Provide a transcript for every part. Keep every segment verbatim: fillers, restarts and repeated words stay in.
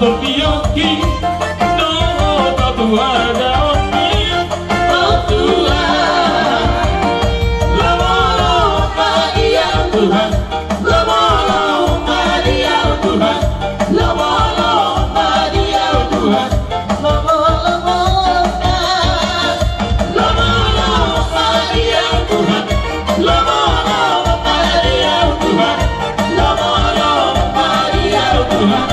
Topioki, no, to Tuhan, daoki, to Tuhan. Lomo, lomo, padia Tuhan. Lomo, lomo, padia Tuhan. Lomo, lomo, padia Tuhan. Lomo, lomo, lomo, lomo, padia Tuhan. Lomo, lomo, padia Tuhan. Lomo, lomo, padia Tuhan.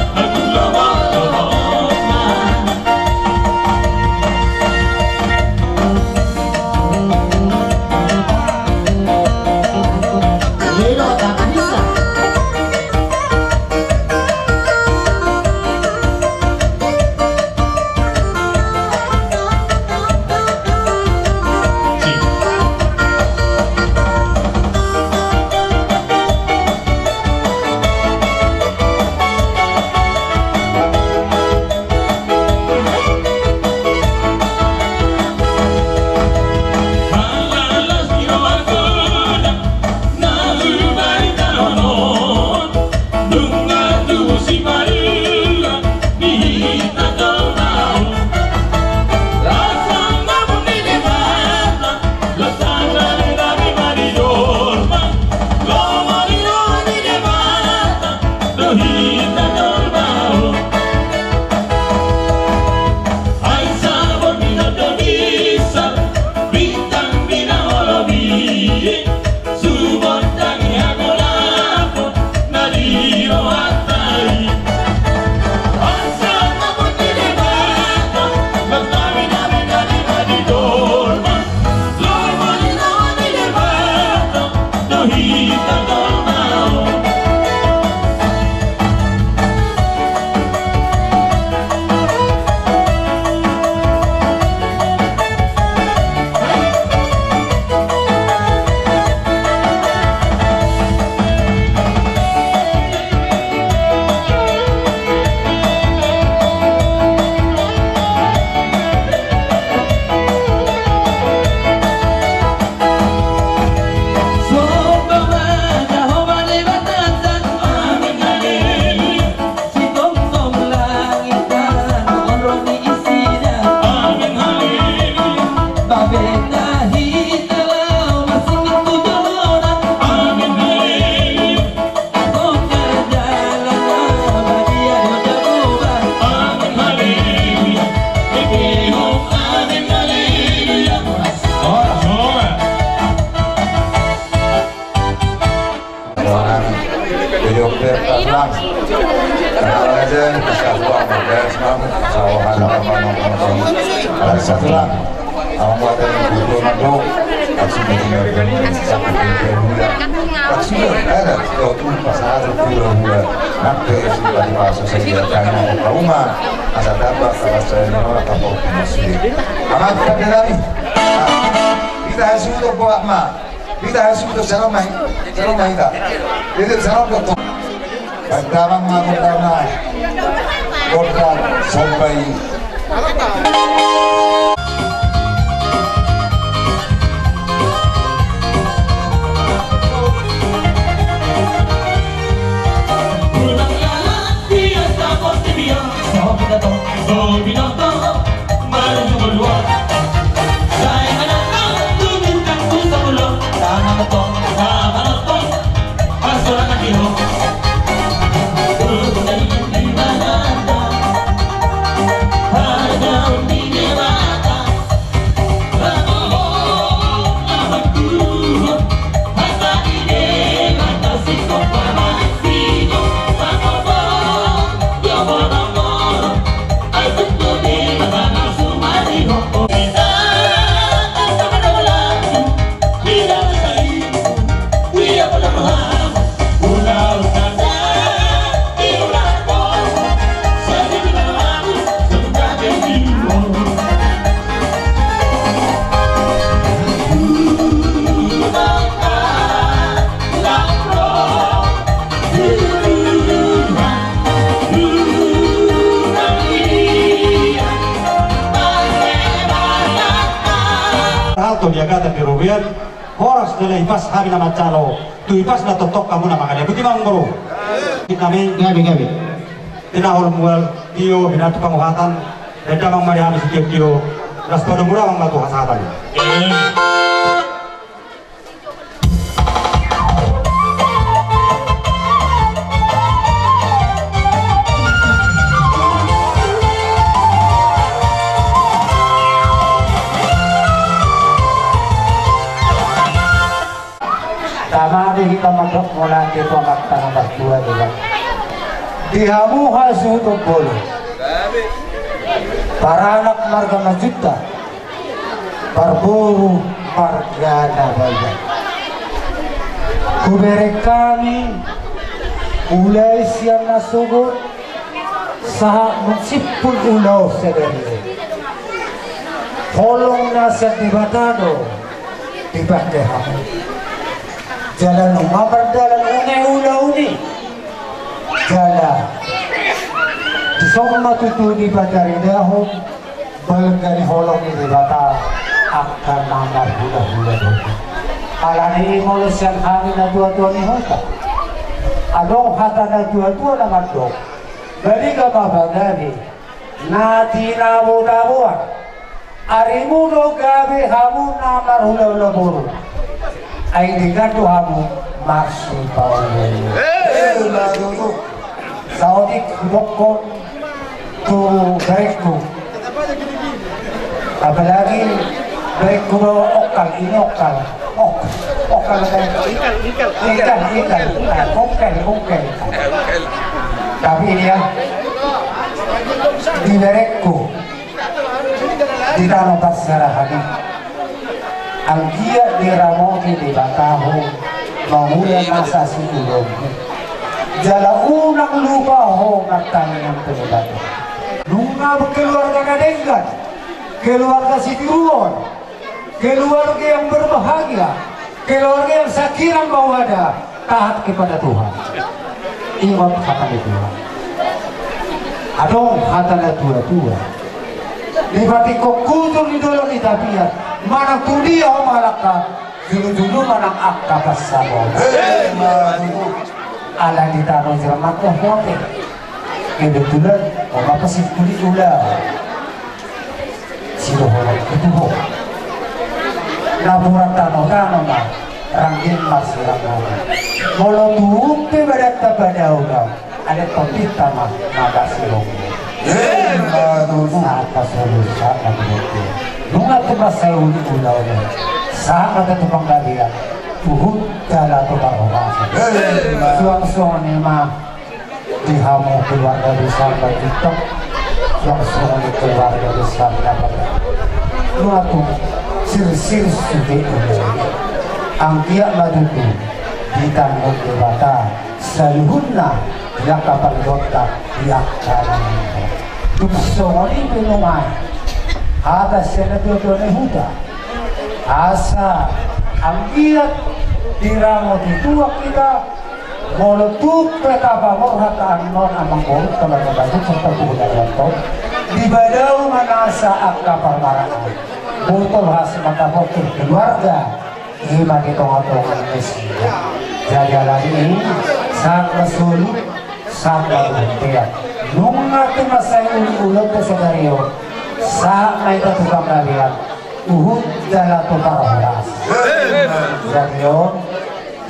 Hita hasuhuton boha ma. Hita hasuhuton, salom ma i. Salom ma hita. Jadi salom doktor. Pantaman ma gondang na. Gondang sampai. Alto di agatan di robean, horas jala hipas hami na manjalo, tu hipas na tongtong hamu na mangalean. Boti ma amang boru. Gabe, gabe. Ina hol mual. Tio, binatu panguhatan, dan damang ma di hami sitio-tio, las padomu damang ma tu hasahatan. Tama do hita mandok mauliate tu Amanta na martua Debata. Di hamu hasuhuton bolon, paranak marga Manjuntak, parboru marga Nababan. Hubereng hami, mulai sian nasogot, sahat manungkun ulaon sadari on. Holong na sian Debata do dipangke hamu. Jala nunga mardalan unek ulaon i. Jala dison ma tutu dipataridahon balga ni holong ni Debata angka na marhulahula dohot. Alani i molo sian hami natuatua ni huta, adong hata natuatua na mandok: Baliga ma pagabe na tinabotabo arimu do gabe hamu na marhulahula boru. Ai denggan do hamu marsipaulu. Saotik hudokkon tu berengku. Apalagi berengku do okkal, ini okkal. Ok, okkal apa ya? Ikal, ikal. Ikal, ikal. Ah, okkal, okkal. Tapi ini ya, di berengku, di tano parserahan i, anggiat diramoti Debata ho mangula masa siulonmu. Jala unang lupa ho martangiang tu Debata. Nunga keluarga na denggan, keluarga sitiruon, keluarga yang berbahagia, keluarga yang sakinah mawaddah, taat kepada Tuhan. Ingot hata ni Tuhan. Adong hata natuatua: Dipatingkok hujur ni dolok ni tapian, manang tu dia ho mangalangka, jolo-jolo manang angka pansalongan. Ala di tano Jerman do ho pe. Kebetulan ho ma pasimpuli ulaon. Sidohonon ketuho. Napuran tano-tano ma, rangging marsiranggonon. Molo tung pe badanta padaodaon, adat tombinta ma na marsironggo. Sahat ma solu, sahat ma tutu. Nunga tung mansai uli ulaon, sahat ma tu panggabean, huhut jala tu parhorasan. Suang songon i ma di hamu keluarga besar Manjuntak, suang songon i keluarga besar Nababan. Nunga tung sirsir sude ulaon i. Anggiat ma tutu ditanggung Debata saluhutna di angka pangidoanta di angka na naeng ro. Tung songon i pe nunga i hata sian natuatua ni huta, asa anggiat diramoti Tuhan hita. Molo tung pe tapaborhat annon amangboru, pala na batuk serta buku dari anton, dibadau ma nasa angka parmaraan. Botol has mata foto keluarga. I ma di tonga-tonga ni nasida. Jadi alani i, sahat ma solu, sahat ma tu bontean. Nunga tung mansai uli ulaonta sadari on, sahat ma hita tu panggabean, huhut jala tu parhorasan. Jadi on,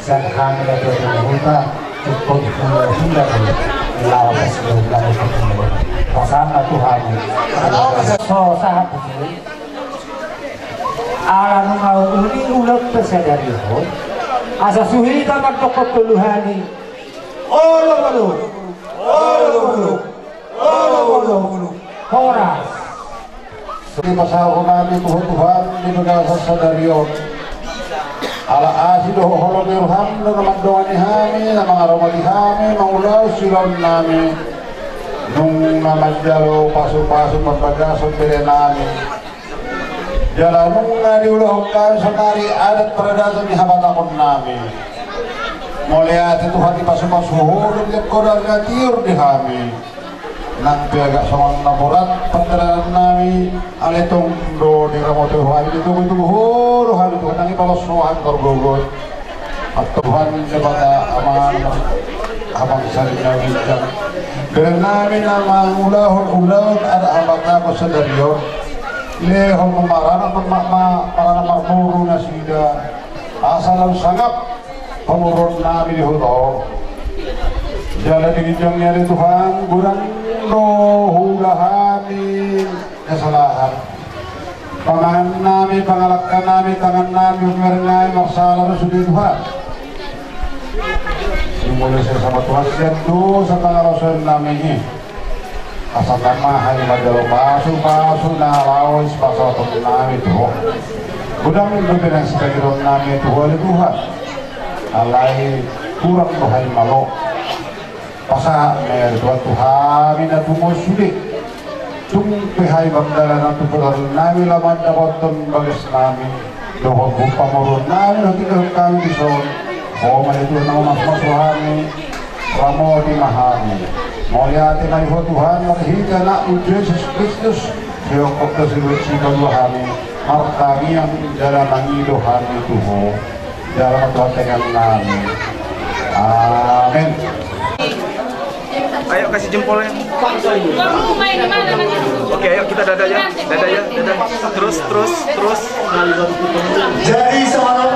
sian hami natuatua ni huta, ingkon hulahula do laho pasidahulahon. Pasahat ma tu hami. So sahat di sini. Ala nunga uli ulaonta sadari on, asa suhita mandokkon tolu hali: Olo, olo, olo, olo, olo, olo. Horas. Dipasahat hami tu ho Tuhan di bagasan sadari on. Ala asi dohot holong ni roham do na mandongani hami, na mangaramoti hami mangulahon siulaonnami. Nunga manjalo pasupasu parbagason berenami. Jala nunga diulahon hami sonari adat paradaton ni habatahonnami. Mauliate Tuhan, dipasupasu Ho dohot di angka na tiur di hami. Nang pe agak songon na borat pardalanannami, alai tong do diramoti Ho hami, ditogutogu Ho do hami Tuhan, nang dipalos Ho hami pargogo. Antong Tuhan Debata Ama, Amang sari na ujang. Bere nami na mangulahon ulaon adat Batak sadari on. Lehon ma maranak ma, ma, maranak marboru nasida. Asa lam sangap pamoruon nami di huta on. Jala di ginjang ni ari Tuhan, godang do huula hami kesalahan. Panganan nami, pangalangka nami, tangan nami, umer nami, marsala do sude Tuhan. Jumolo sai sama Tuhan sian dosa pangalaosion nami i. Asa tama hami manjalo pasu-pasu na laho sipasahaton nami tu Ho. Godang dope na sitagiron nami tu Ho ale Tuhan. Alai kurang do hami malo. Pasahat ma i ale Tuhan tu hami na tumon sude. Tung pe hami mardalan tu pudar nami lam mandapothon bagas nami. Dohot pamoruon nami dohot tinggalhon hami dison. Ho ma ale Tuhan na mamasmasu hami. Ramoti ma hami. Mauliate ma di Ho Tuhan marhite Anakmu Jesus Kristus. Siongkop do sipaluahon hami. Martangiang jala mangido hami tu Ho. Jala ma Tuhan tangiang nami. Amin. Ayo kasih jempolnya. Oke, ayo kita dada ya. Dada ya, dada. Terus, terus, terus. Jadi sama